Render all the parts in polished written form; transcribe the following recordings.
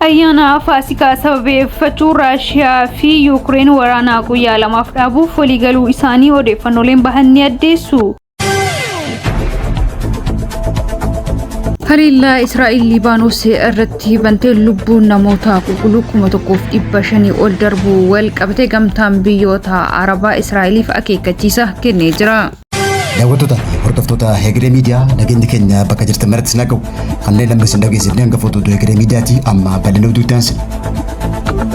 Ayyaana Faasikaa sababeeffachuun Raashiyaa fi Yuukireen waraana guyyaa lamaaf dhaabuuf waliigaluu isaanii odeeffannooleen bahan ni addeessu. Haleellaa Israa'el Liibaanos irratti bantee lubbuun namoota qulqulluu 1,500 ol darbuu wal qabate gamtaan biyyoota Arabaa Israa'eliif akeekkachiisa kennee jira. Daawwattoota fi hordoftoota Hegeree Miidiyaa nageenyi keenya bakka jirtan maratti isin haa ga'u. Kanneen lamma isin dhageessifne hangafoota oduu Hegeree Miidiyaati amma bal'ina oduutti aansina.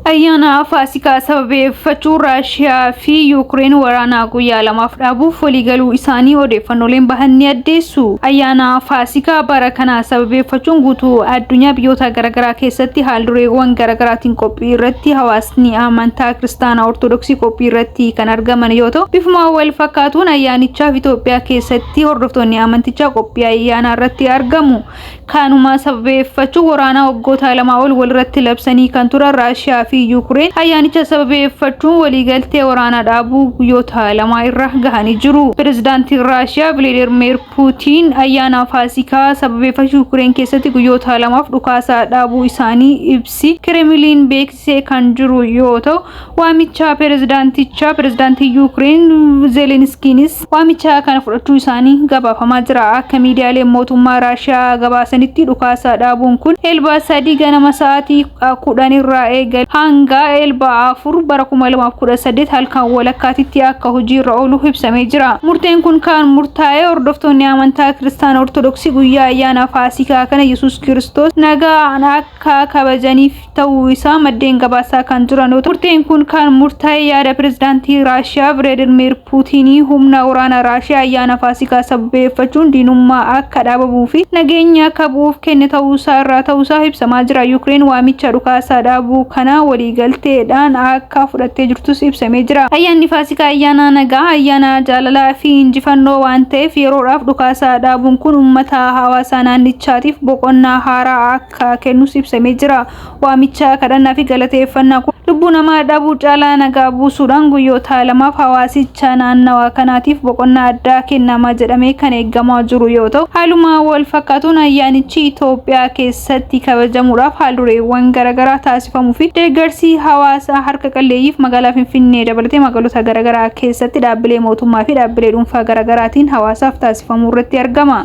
Ayyaana Faasikaa sababeeffachuun Raashiyaa fi Yuukireen waraana guyyaa lamaaf dhaabuuf waliigaluu isaanii odeeffannooleen bahan ni addeessu. Ayyaana Faasikaa bara kanaa sababeeffachuun guutuu addunyaa biyyoota garaagaraa keessatti haaldureewwan garaagaraatiin qophii irratti hawaasni amantaa Kiristaanaa Ortodoksii qophii irratti kan argaman yoo ta'u, bifuma wal fakkaatuun ayyaanichaaf Itoophiyaa keessatti hordoftoonni amantichaa qophii ayyaanaa irratti argamu. Kanuma sababeeffachuun waraana waggoota lamaa ol walirratti labsanii kan turan Raashiyaa fi Yuukireen ayyaanicha sababeeffachuun waliigaltee waraana dhaabuu guyyoota lamaa irra gahanii jiru. Pirezidaantiin Raashiyaa Vilaadiimiir Puutiin ayyaana Faasikaa sababeeffachuun Yuukireen keessatti guyyoota lamaaf dhukaasa dhaabuu isaanii ibsi Kireemiliin beeksisee kan jiru yoo ta'u, waamicha pirezidaantichaa pirezidaantii Yuukireen Zeelenskiinis waamicha kana fudhachuu isaanii gabaafamaa jira. Akka miidiyaaleen mootummaa Raashiyaa gabaasanitti dhukaasa dhaabuun kun elba 3 ganama sa'aatii 10 irraa eegale hanga elba 4 bara 2018 halkan walakkaatitti akka hojiirra oolu ibsamee jira. Murteen kun kan murtaa'e hordoftoonni amantaa Kiristaana Ortodoksii guyyaa ayyaana Faasikaa kana Yesuus Kiristoos nagaan akka kabajaniif ta'uu isaa maddeen gabaasaa kan jiran yoo ta'u, murteen kun kan murtaa'e yaada pirezidaantii Raashiyaa Vilaadiimiir Puutiinii humna waraana Raashiyaa ayyaana Faasikaa sababeeffachuun diinummaa akka dhaabamuu fi nageenya akka bu'uuf kenne ta'uusaa irraa ta'uusaa ibsamaa jira. Yuukireen waamicha dhukaasaa dhaabuu kana waliigalteedhaan akka fudhattee jirtus ibsamee jira. Ayyaanni Faasikaa ayyaana nagaa, ayyaana jaalalaa fi injifannoo waan ta'eef yeroodhaaf dhukaasaa dhaabuun kun uummata hawaasa naannichaatiif boqonnaa haaraa akka kennus ibsamee jira. Waamicha kadhannaa fi galateeffannaa kun lubbuu namaa dhabuu caalaa nagaa buusuudhaan guyyoota lamaaf hawaasicha naannawa kanaatiif boqonnaa addaa kennama jedhamee kan eegamaa jiru yoo ta'u, haaluma wal fakkaatuun ayyaanichi Itoophiyaa keessatti kabajamuudhaaf haaldureewwan garaagaraa taasifamuu fi deeggarsi hawaasa harka qalleeyyiif magaalaa Finfinnee dabalatee magaalota garaagaraa keessatti dhaabbilee mootummaa fi dhaabbilee dhuunfaa garaagaraatiin hawaasaaf taasifamuu irratti argama.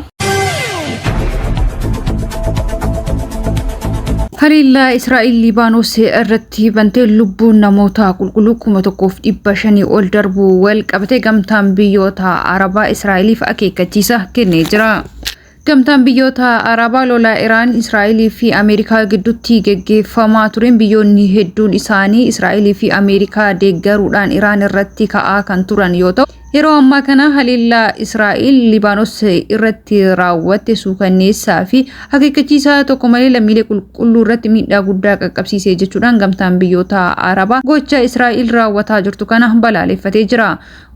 Haleellaa Israa'el Liibaanos irratti bantee lubbuun namoota qulqulluu 1,500 ol darbuu wal qabate gamtaan biyyoota Arabaa Israa'eliif akeekkachiisa kennee jira. Gamtaan biyyoota Arabaa lola Iraan, Israa'elii fi Ameerikaa gidduutti geggeeffamaa tureen biyyoonni hedduun isaanii Israa'elii fi Ameerikaa deeggaruudhaan Iraan irratti ka'aa kan turan yoo ta'u, Yeroo ammaa kana haleellaa Israa'el Libaanos irratti raawwatte suukanneessaa fi akeekkachiisaa tokko malee lammiilee qulqulluu irratti miidhaa guddaa qaqqabsiise jechuudhaan gamtaan biyyoota Arabaa gocha Israa'el raawwataa jirtu kana balaaleffatee jira.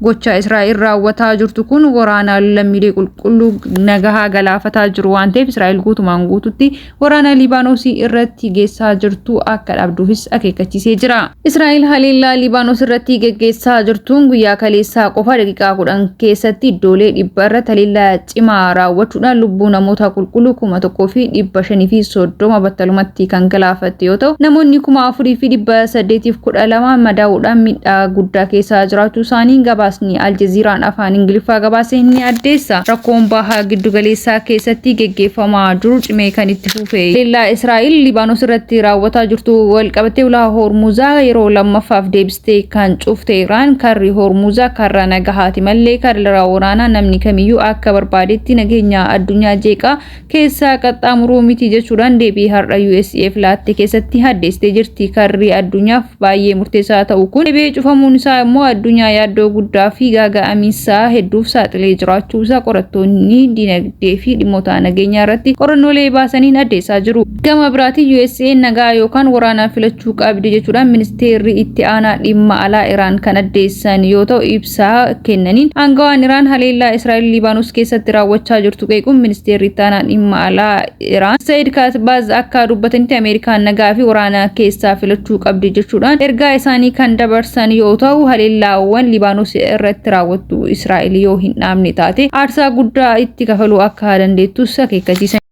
Gocha Israa'el raawwataa jirtu kun waraana lammiilee qulqulluu nagahaa galaafataa jiru waan ta'eef Israa'el guutumaan guututti waraana Libaanos irratti geessaa jirtu akka dhaabduufis akeekkachiisee jira. Israa'el haleellaa Libaanos irratti geggeessaa jirtuun guyyaa kaleessaa qofa daqiiqaa 10 keessatti iddoolee 100 irratti haleellaa cimaa raawwachuudhaan lubbuu namoota qulqulluu 1,530 battalumatti kan galaafatte yoo ta'u, namoonni 4,812 madaa'uudhaan miidhaa guddaa keessa jiraachuu isaanii gabaasni Aljeziiraan afaan Ingiliffaa gabaase ni addeessa. Rakkoon baha giddugaleessaa keessatti geggeeffamaa jiru cimee kan itti fufe. Haleellaa Israa'el Libaanos irratti raawwataa jirtu walqabatee ulaa Hormuzaa yeroo lammaffaaf deebistee kan cufte Iraan karri Hormuzaa karra nagahaati malee karra waraanaa namni kamiyyuu akka barbaadetti nageenya addunyaa jeeqaa keessaa qaxxaamuruu miti jechuudhaan deebii har'a USAf laatte keessatti haddeessitee jirti. Karri addunyaaf baay'ee murteessaa ta'u kun deebi'ee cufamuun isaa immoo addunyaa yaaddoo guddaa fi gaaga'amiinsa hedduuf saaxilee jiraachuu isaa qorattoonni dinagdee fi dhimmoota nageenyaa irratti qorannoolee baasaniin addeessaa jiru. Gama biraatiin USA nagaa yookaan waraanaa filachuu qabdi jechuudhaan ministeerri itti aanaa dhimma alaa Iraan kan addeessan yoo ta'u ibsa kennaniin aangawaan Iraan haleellaa Israa'el Liibaanos keessatti raawwachaa jirtu qeequun ministeerri ittaanaa dhimma alaa Iraan Said Kaatbaaz akka dubbatanitti Ameerikaan nagaa fi waraana keessaa filachuu qabdi jechuudhaan ergaa isaanii kan dabarsan yoo ta'u, haleellaawwan Liibaanos irratti raawwattu Israa'el yoo hin dhaabne taate aarsaa guddaa itti kafaluu akka dandeettus akeekkachiisan.